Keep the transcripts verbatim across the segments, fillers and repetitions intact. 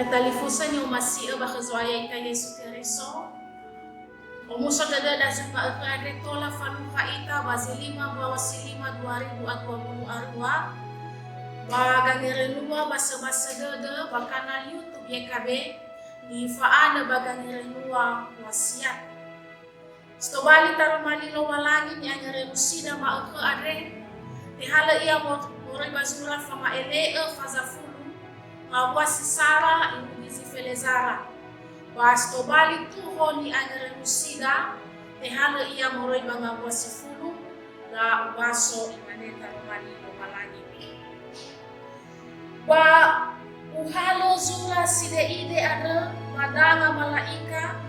Talifusö ni'omasi'ö ba khö Zo'aya ita Yesu Keriso. Omuso dödöda zui ma'ökhö andre tola falukha ita ba zi lima mbawa si lima dua ribu a dua puluh a dua, ba gangerönua ba söbasö dödö ba kanal YouTube Y K B, nifa'anö ba gangerönua wasiat. Si tobali taroma li Lowalangi ni'angerönusida ma'ökhö andre, tehalö ia mo-, moroi ba zura fama'ele'ö fazafulu, ngawua si sara irugi zi felezara. Ba si tobali tuho ni'angerönusida, tehalö ia moroi ba ngawua si fulu, na ubaso imane taroma li Lowalangi. Ba uhalö zura side'ide andrö ba danga mala'ika,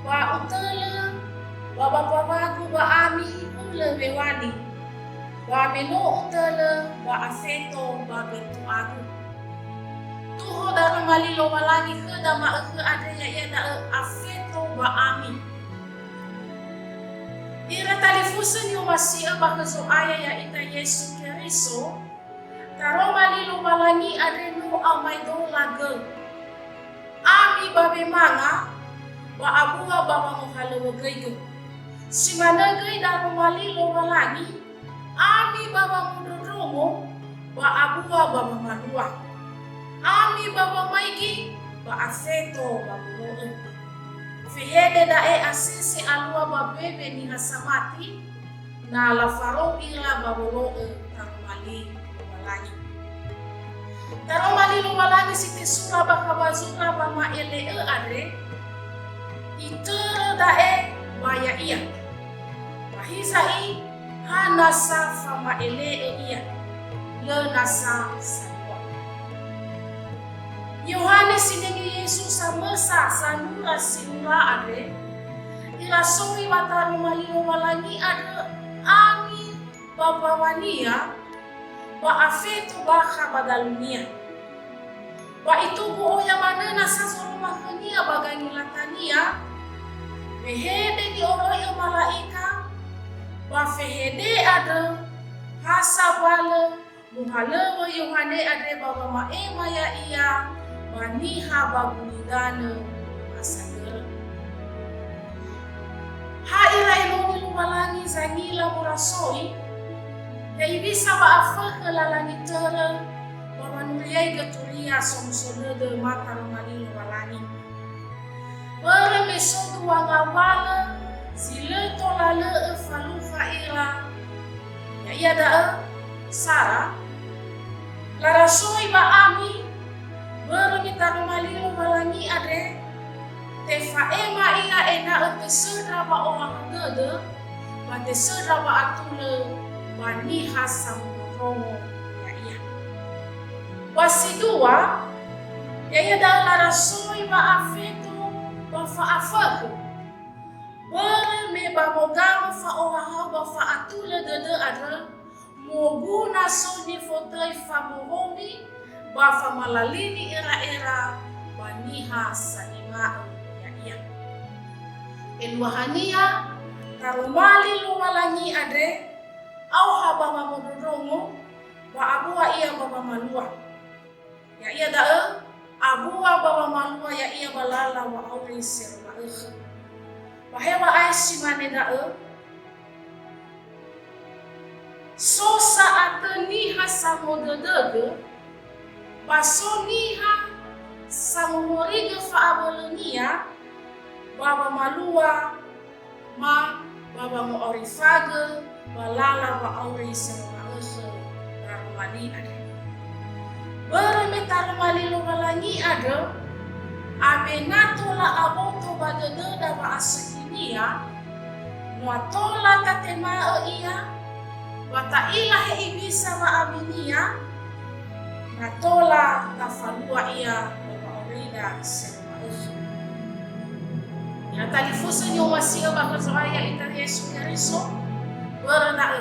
ba utölö ba bapawagu ba ami hulö wewali, ba me no utölö ba afeto ba bentuagu. Tuho daroma li Lowalangi khöda ma'ökhö andre, ya'ia da'ö afeto ba ami. Ira talifusö ni'omasi'ö ba khö Zo'aya ya'ita Yesu Keriso, taroma li Lowalangi andre no amaedola gö. Ami ba wemanga, ba abua ba wangohalöŵö göigö. Si manö göi daroma li Lowalangi, ami ba wamondrondrongo, ba abua ba wamalua. Ami ba wamaigi, ba afeto ba wolo'ö. Fehede da'e asese alua ba mbewe niha samati, na lafarou ira ba wolo'ö taroma li Lowalangi. Taroma li Lowalangi si tesura ba khawazura wama'ele'ö andre, itörö da'e ba ya'ia. Ba hiza'i, ha nasa fama'ele'ö ia, lö nasa salua. Yohane sinenge Yesu samösa sanura sinura andre, irasoi wa taroma li Lowalangi andrö ami ba mbaŵania, ba afeto bakha ba dalunia. Ba itugu oya manö nasa zoroma khönia ba gangilatania, fehede ni'oroi'ö mala'ika, ba fehede andrö ha sawalö muhalöŵö Yohane andre ba wama'ema ya'ia ba niha ba gulidanö asagörö. Ha ira eloni Lowalangi zangila morasoi, ya iwisa wa'afökhö lalangi törö, ba wanuriaigö turia somuso dödö ma taroma li Lowalangi. Börö me so dua ngawalö zi lö tola lö'ö falukha ira, ya'ia da'ö sara, larasoi ba ami, börö me taroma li Lowalangi andre, tefa'ema ia ena'ö tesöndra wa'ohahau dödö, ba tesöndra wa'atulö ba niha samondrondrongo ya'ia. Ba si dua, ya'ia da'ö larasoi wa'afeto ba fa'afökhö. Börö me ba wongango fa'ohahau ba fa'atulö dödö andrö, moguna so nifotöi famohomi ba famalalini era'era ba niha sangema'ö ya'ia. Eluahania, taroma li Lowalangi andre, aoha ba wamondrondrongo, ba abua ia ba wamalua. Ya'ia da'ö, abua ba wamalua ya'ia ba lala wa'auri seroma'ökhö. Ba hewa'ae si mane da'ö, so sa'atö niha samodödögö, ba so niha sangohorigö fa'abölönia, ba wamalua ma ba wango'aurifagö ba lala wa'auri seroma'ökhö daroma li andre. Börö me taroma li Lowalangi andrö, awena tola aboto ba dödöda wa'asökhinia, no tola tatema'ö ia, ba ta'ila he iwisa wa'awinia, na tola tafalua ia ba wa'aurida seroma'ökhö. Ya talifusö ni'omasi'ö ba khö Zo'aya ita Yesu Keriso, börö da'ö.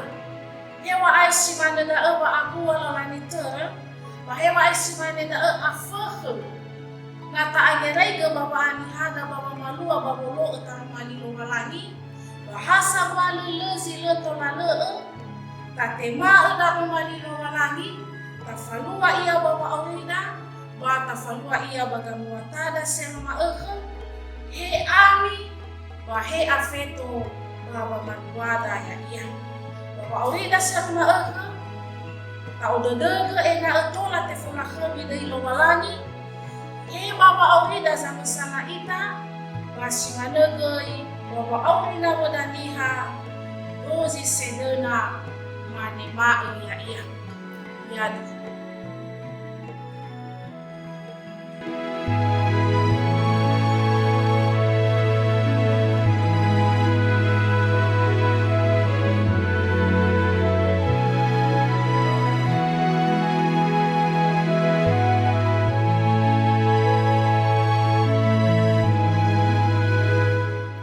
Hewa'ae si mane da'ö ba abua lalangi törö, ba hewa'ae si mane da'ö afökhö. Na ta'angeraigö ba wa'anihada ba wamalua ba wolo'ö taroma li Lowalangi, ba ha sawalö lö zi lö tola lö'ö, tatema'ö daroma li Lowalangi, tafalua ia ba wa'aurida, Ba tafalua ia ba gamuatada si aroma'ökhö, he ami, ba he afeto ba wamaluada ya'ia. Ba wa'aurida si aroma'ökhö, ta'odödögö ena'ö tola tefolakhömi döi Lowalangi, he ba wa'aurida zamösana ita, ba si manö göi ba wa'auri nawöda niha, dozi sedöna manema'ö ya'ia. Yadu.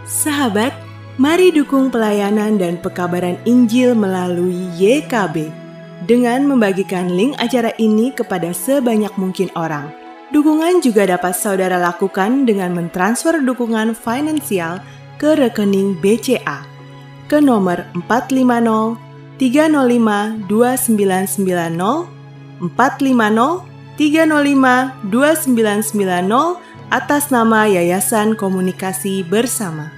Sahabat, mari dukung pelayanan dan pekabaran Injil melalui Y K B dengan membagikan link acara ini kepada sebanyak mungkin orang. Dukungan juga dapat saudara lakukan dengan mentransfer dukungan finansial ke rekening B C A ke nomor empat lima nol tiga nol lima dua sembilan sembilan nol, empat lima nol tiga nol lima dua sembilan sembilan nol, atas nama Yayasan Komunikasi Bersama.